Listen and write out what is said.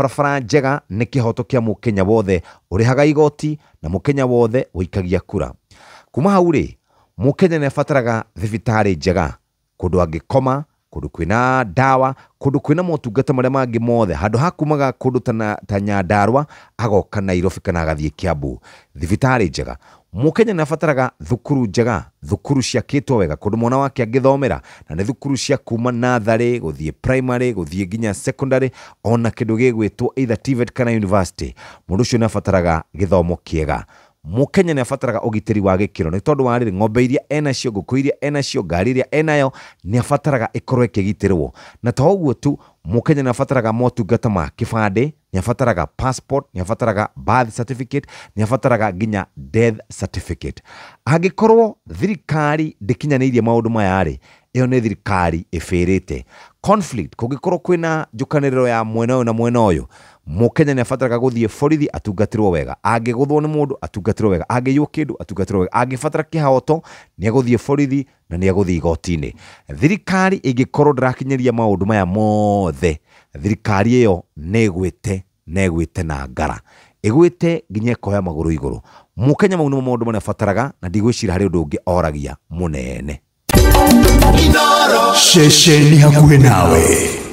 Barabara njega nĩ kĩhoto kĩa mũkenya wothe ũrĩhaga igoti na mũkenya wothe ũikagia kura. Kuma hau rĩ, mũkenya nĩ abataraga thibitarĩ njega, kũndũ angĩkoma, kũndũ kwĩna ndawa, kũndũ kwĩna motungata marĩa mangĩ mothe, handũ ha kumaga kũndũ ta Nyandarua agoka Nairobi kana agathiĩ Kiambu. Thibitarĩ njega. Mũkenya nĩ abataraga thukuru njega, thukuru ciakĩtwo wega, kũndũ mwana wake angĩthomera, na nĩ thukuru cia kuma natharĩ gũthiĩ primary gũthiĩ nginya secondary, ona kĩndũ gĩgwĩtwo either TVET kana university. Mũndũ ũcio nĩ abataraga gĩthomo kĩega. Mũkenya nĩ abataraga ũgitĩri wa gĩkĩro, nĩ tondũ wa rĩrĩ, ng'ombe iria enacio, ngũkũ iria enacio, ngari iria enayo, nĩ abataraga ĩkorwo ĩkĩgitĩrwo. Na to ũguo tu, mũkenya nĩ abataraga motungata ma kĩbandĩ, nĩ abataraga passport, nĩ abataraga birth certificate, nĩ abataraga nginya death certificate. Angĩkorwo thirikari ndĩkinyanĩirie maũndũ maya rĩ, ĩyo nĩ thirikari ĩbĩrĩte. Conflict, kũngĩkorwo kwĩna njũkanĩrĩro ya mwena ũyũ na mwena ũyũ, mũkenya nĩ abataraga gũthiĩ borithi atungatĩrwo wega, angĩgũthwo nĩ mũndũ atungatĩrwo wega, angĩiywo kĩndũ atungatĩrwo wega, angĩbatara kĩhoto nĩ egũthiĩ borithi na nĩ egũthiĩ igoti-inĩ. Thirikari ĩngĩkorwo ndĩrakinyĩria maũndũ maya mothe, thirikari ĩyo nĩ ĩgwĩte, na ĩgwĩte na ngara, ĩgwĩte nginya ĩkoya magũrũ igũrũ. Mũkenya mau nĩmo maũndũ marĩa abataraga, na ndigwĩciria harĩ ũndũ ũngĩ oragia mũnene. Ceceni hakuhĩ nawe.